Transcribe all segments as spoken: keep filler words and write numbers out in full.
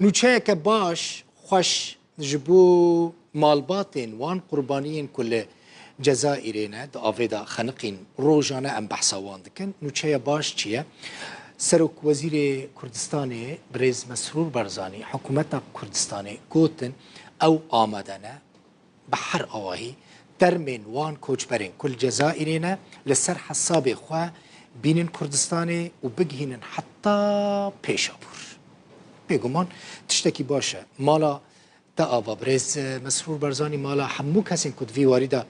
Nûçeyeke baş, xweş ji bo malbatên wan qurbaniyên ku li Cezayirê ne, di avê de xeniqîn, rojane em behsa wan dikin. Nûçeya baş çi ye? Serokwezîrê Kurdistanê, birêz Mesrûr Barzanî, hikûmeta Kurdistanê gotin, ew amade ne, bi her awahî termên wan koçberên ku li Cezayirê ne li ser hesabê xwe bînin Kurdistanê û bigihînin heta Pêşabûr. Bêguman tiştekî baş e. Mala te ava birêz Mesrûr Barzanî, mala hemû kesên ku di vî warî de,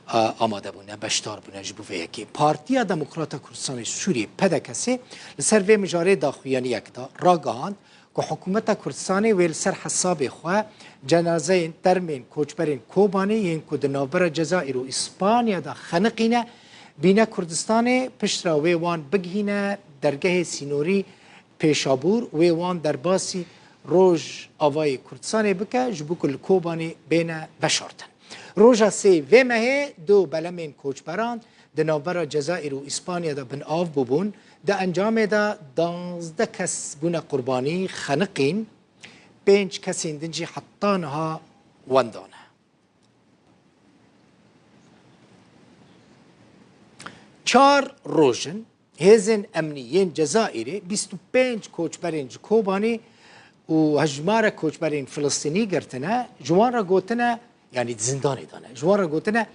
a, amade bûne, beşdar bûne ji bo vê yekê. Partiya Demokrata Kurdistanê Sûriyê, P D K S, li ser vê mijarê daxuyaniyek da, ragihand, ku hikûmeta Kurdistanê wê li ser hesabê xwe cenazeyên termên koçberên Kobanê yên ku di navbera Cezayir û Îspanya de xeniqîne, bîne Kurdistanê, piştre wê wan bigihîne dergehê sînorî Pêşabûr, wê wan derbasî Rojavayê Kurdistanê bike, ji bo ku li Kobanê bêne veşartin. Roja sê vê mehê du belemên koçberan di navbera Cezayir û Îspanya de bin av bûbûn, di encamê de duwazdeh kes bûne qurbanî, xeniqîn, pênc kesên din jî heta niha wenda ne. Çar roj in, hêzên emnî yên Cezayirê bîst û pênc koçberên ji Kobanê û hejmare koçberên Filistînî girtine, ji wan re gotine, yanî di zindanê de ne, ji wan re gotine,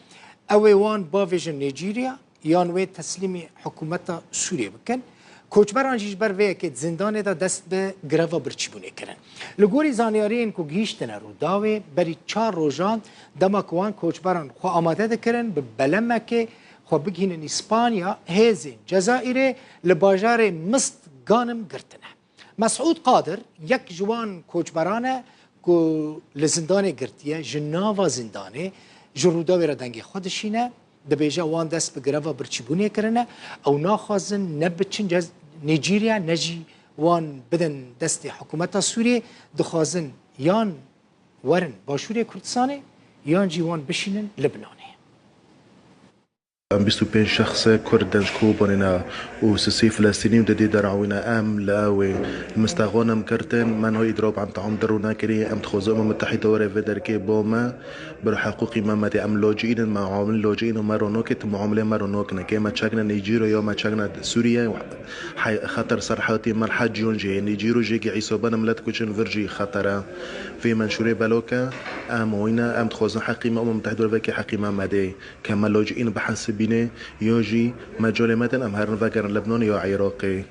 ew ê wan bavêjin Nîjerya, yan wê teslîmî hikûmeta Sûriyê bikin. Koçberan jî ji ber vê yekê di zindanê de dest bi greva birçîbûnê kirin. Li gorî zanyariyên ku gihîştine Rûdawê, berî çar rojan dema ku wan koçberan xwe amade dikirin, bi belemekê xwe bigihînin Îspanya, hêzên Cezayirê li bajarê Mist Ganim girtine. Mesûd Qadir, yek ji wan koçberan e ku li zindanê girtiye, ji nava zindanê ji Rûdawê re dengê xwe dişîne, dibêje wan dest bi greva birçîbûnê kirine, ew naxwazin ne biçin cez-, Nîjerya, ne jî wan bidin destê hikûmeta Sûriyê, dixwazin yan werin Başûrê Kurdistanê, yan jî wan bişînin Libnanê. Em bîst û pênc şexse Kurd in ji Kobanê ne û sisê Filistînî û didê derewîne. Em li ew ê mistexwan em girtin. Me niha îdrob em tehom dir û nekirî. Em dixwazin Umem Mutehîde were vê derkê bo me. Bir heqûqî me medê. Em locîn in, me muamilê locîn û me ronokê, tu muamilê me ronok neke. Me çekne Nîjîro ya me çekne Sûriye. Hey, xeter ser heyatê me, her ciyon jê. Nîjîro jêkî îsoben milet kuçin vir jî xeter e. Vê menşûrê beloke, em oyne, em dixwazin heqî me Umem Mutehîde were vekê heqî me medê. Ke me locîn bihesibîne, yo jî me colê me din em herin vegerin Lebnanê ya Iraqê.